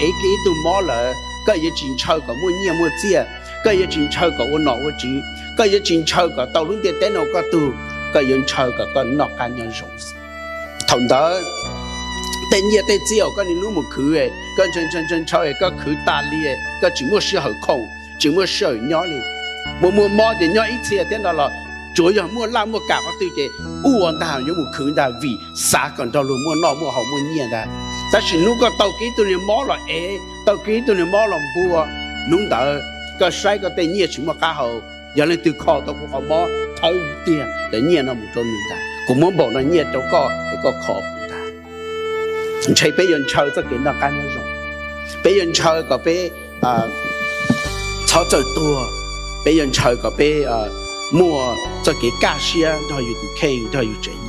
ev kiag ib tug mob lawm, koj yuav tsis ntshaw kom muaj nyiaj muaj txiaj, koj yuav tsis ntshaw kom ua nom ua tswv, koj yuav tsis ntshaw kom tau lub ntiaj teb no ua koj tug, koj yuav ntshaw kom koj noj qab nyob zoo. Thaum ntawd tej nyiaj tej txiaj uas koj niaj hnub mus khwv, koj ntshaw ntshaw ntshaw es koj khwv tas li, koj tsis muaj sij hawm khoom, tsis muaj sij hawm nyob li. Muaj muaj mob ces nyob ib txhia thiab no los tsuav yog muaj laj muaj kam qhov twg ces ua ntag, yuav mus khwv ntag vim xav kom nrog luag muaj noj muaj haus muaj nyiaj ntag. Tab sis hnub koj tau kiag ib tug niag mob los ev, tau kiag ib tug niag mob los npua, hnub ntawd koj saib koj tej nyiaj tsis muaj qab hau, yog leej twg kho tau kuv qhov mob thawb tiag cov nyiaj no mus rau nws ntag, kuv muab npaum no nyiaj rau koj es koj kho kuv ntag. Ntshe peb yuav ntshaw txoj kev noj qab nyob zoo, peb yuav ntshaw kom peb txhob txawm tuag, peb yuav ntshaw kom peb muaj txoj kev kaj siab nrog yus tus kheej, nrog yus tsev